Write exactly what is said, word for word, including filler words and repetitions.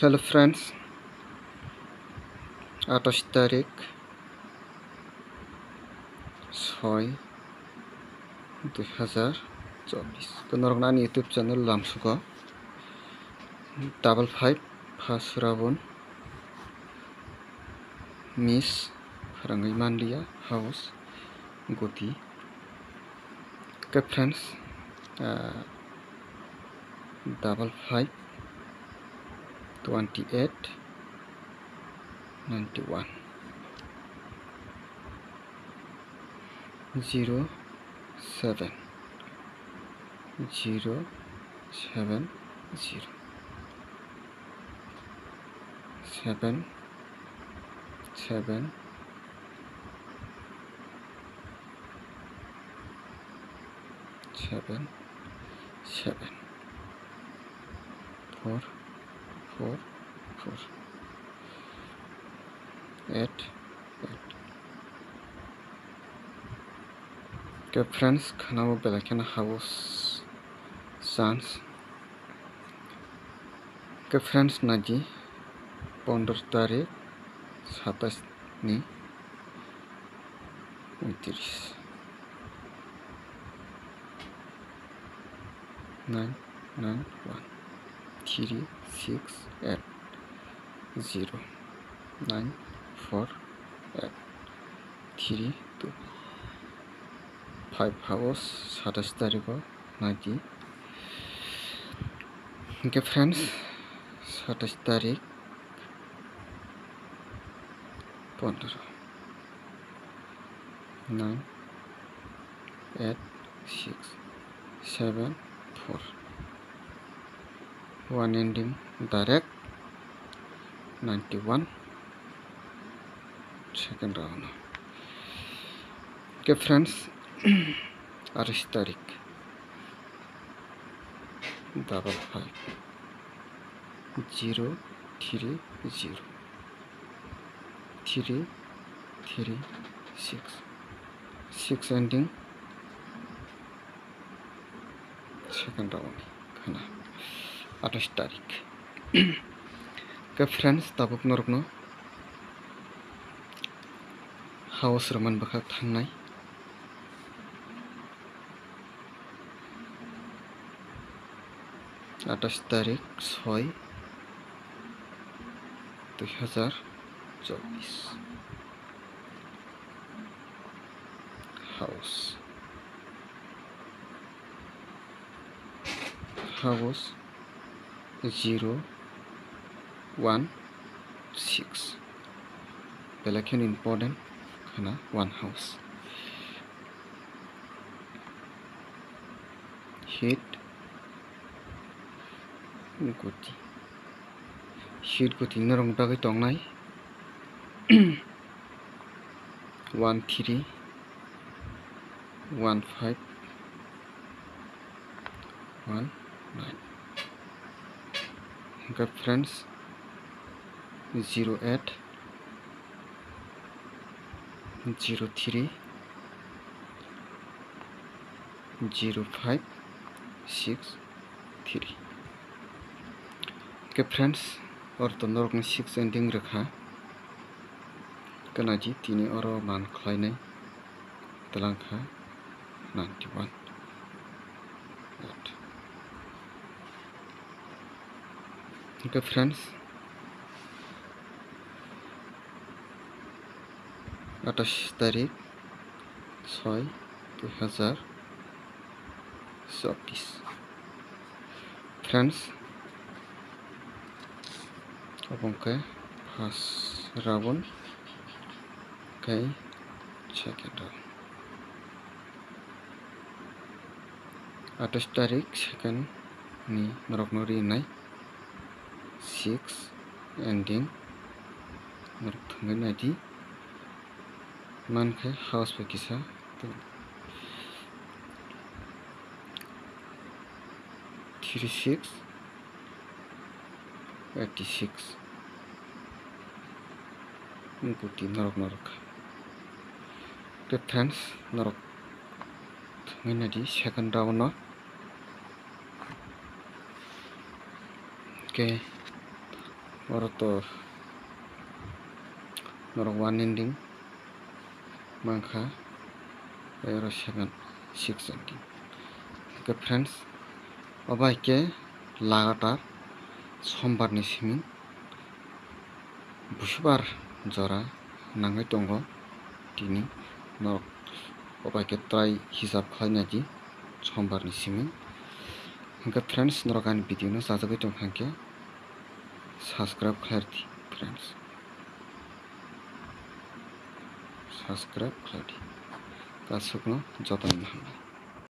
Hello friends, atais tarik soi dui hazar chobbish. Norokno ani YouTube channel lamsugo double five first round miss khwrangwi manliya house guti. Okay friends, uh, double five, twenty eight, ninety one, zero seven, zero seven, zero seven, seven, seven, seven, four, four, four, eight, eight. Okay friends, khana o belai kheno house chance. Okay friends, naidi pondro tarik satais ni untris. Nine nine one three six eight zero nine four eight three two five house satais tariko naidi. Okay friends, satais tarik pondro, nine eight six seven four, one ending direct ninety one, second round. Okay friends, atais tarik double five, zero three zero three three six, six ending, second round khana atais tarik. Okay friends, tabuk norokno house rwmani bwkhak thangnai. Atais tarik soi dui hazar chobbish. House, house zero one six, belai kheno important khana one house. Hit guti, hit guti norok bagwi tongnai one three, one five, one nine. Okay friends, zero eight, zero three, zero five six three. Okay friends, oro to norokni six ending rwkha. Khe naidi tini oro man khlainai twlangkha ninety one. Okay friends, atais tarik soi dui hazar chobbish. Friends, obo wngkha first round, khe second round. Atais tarik second ni norokno rinai six ending norok thangwi naidi. Mankhe house bai kisa three six eighty six. Guti norok norok. Tei friends, norok thangwi naidi second round no. Khe Oro to norok one ending mankha, tei oro seven, six ending. Hwnkhe friends, obo hai khe lagatar sombar ni simi busubar jora nangwi tongo tini. Norok obo hai khe try hisab khlai naidi sombar ni simi. Hwnkhe friends, norok ani video no chajagwi tongkha hwnkhe subscribe khlai rwdi friends. Subscribe khlai di. Kasukno jotono hambai.